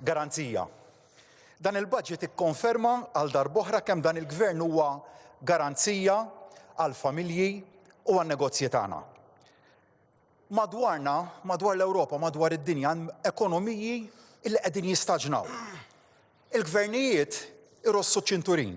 Garanzija. Dan il-budget ikkonferma għal darb'oħra kemm dan il-Gvern huwa garanzija għall-familji u għan-negozji tagħna. Madwarna, madwar l-Ewropa, madwar id-dinja hemm ekonomiji li qegħdin jistaġnaw. Il-gvernijiet irossu ċ-ċinturin.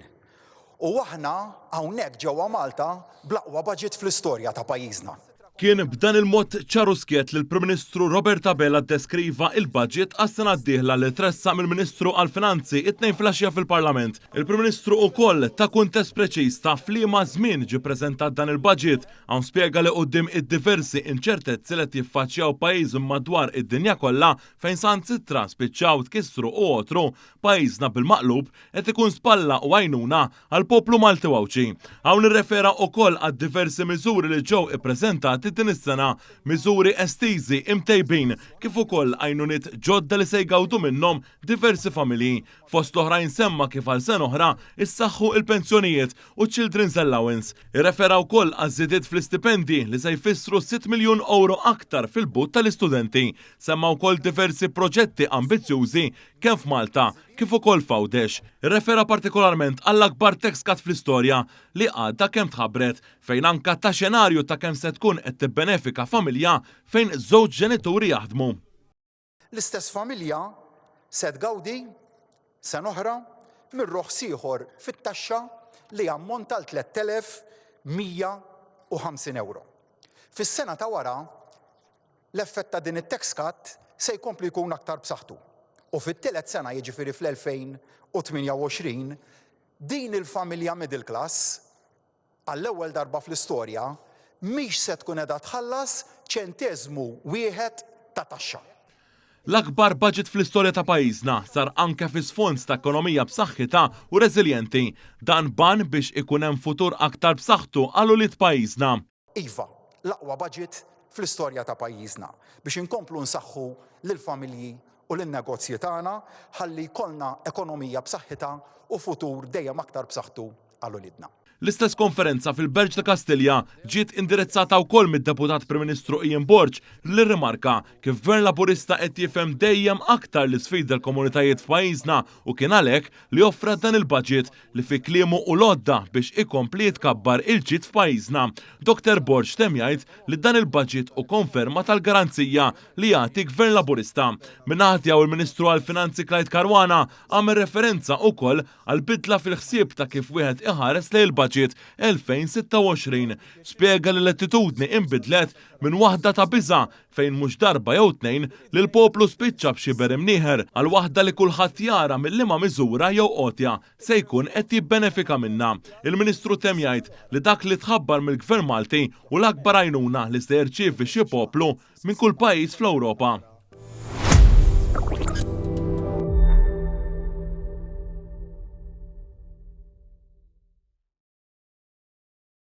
U aħna hawnhekk ġewwa Malta bl-aqwa budget fl-istorja ta' pajjiżna. Kien b'dan il-mod ċar u skjett li l-Prim Ministru Robert Abela ddeskriva il-budget għas-sena d-dieħla li tressaq mill-Ministru għall-Finanzi it-Tnejn filgħaxija fil-Parlament. Il-Prim Ministru ukoll ta kuntest preċiż ta' f'liema żmien ġie ppreżentat dan il-budget. Hawn spjega li quddiem id-diversi inċertezzi li qed jiffaċċjaw pajjiżi madwar id-dinja kollha fejn saħansitra spiċċaw tkissru u għotru, pajjiżna bil-maqlub qed ikun spalla u għajnuna għall-poplu Malti u Għawdxi. Hawn irrefera ukoll għad-diversi miżuri li ġew ippreżentati din is-sena, miżuri estiżi, imtejbin, kif ukoll għajnuniet ġodda li se jgawdu minnhom diversi familji. Fost l-oħrajn semma kif għal sena oħra ssaħħu il-pensjonijiet u ċ-Children's Allowance. Irrefera wkoll għaż-żidiet fl-istipendji li se jfissru sitt miljun ewro aktar fil-but tal-istudenti. Semma wkoll diversi proġetti ambizzjużi kemm f'Malta kif ukoll f'Għawdex. Irrefera partikolarment għall-akbar tax cut fl-istorja li għadha kemm tħabbret, fejn anka ta xenarju ta' kemm se tkun qed tibbenefika familja fejn żewġ ġenituri jaħdmu. L-istess familja se tgawdi, sena oħra, minn roħs ieħor fit-taxxa li jammonta għal 3,150 ewro. Fis-sena ta' wara, l-effett ta' din it-tax cut se jkompli jkun aktar b'saħħtu. U fit-tielet sena, jiġifieri fl-2028, din il-familja middle class, għall-ewwel darba fl-istorja, mhix se tkun qiegħda tħallas ċenteżmu wieħed ta' taxxa. L-akbar budget fl-istorja ta' pajjiżna sar anke fi sfond ta' ekonomija b'saħħitha u reżiljenti. Dan b'għan biex ikun hemm futur aktar b'saħħtu għal ulied pajjiżna. Iva, l-aqwa budget fl-istorja ta' pajjiżna biex inkomplu nsaħħu lill-familji u lin-negozji tagħna ħalli jkollna ekonomija b'saħħitha u futur dejjem aktar b'saħħtu għal uliedna. L-istess konferenza fil-Berġ ta' Kastilja ġiet indirizzata wkoll mid-Deputat Prim Ministru Ian Borg li rrimarka kif Gvern Laburista qed jifhem dejjem aktar l-isfidi tal-komunitajiet f'pajjiżna u kien għalhekk li offra dan il-budget li fi kliemu hu l-għodda biex ikompli jitkabbar il-ġid f'pajjiżna. Dr Borg temm jgħid li dan il-budget hu konferma tal-garanzija li jagħti Gvern Laburista. Min-naħa tiegħu il-Ministru għall-Finanzi Clyde Caruana għamel referenza ukoll għal bidla fil-ħsieb ta' kif wieħed iħares lejn il-Budget 2026. Spjega li l-attitudni inbidlet minn waħda ta' biża' fejn mhux darba jew tnejn li l-poplu spiċċa b'xiber imnieħer għal waħda li kulħadd jara minn liema miżura jew għotja se jkun qed jibbenefika minnha. Il-Ministru temm jgħid li dak li tħabbar mill-Gvern Malti hu l-akbar għajnuna li se jirċievi xi poplu minn kull pajjiż fl-Ewropa.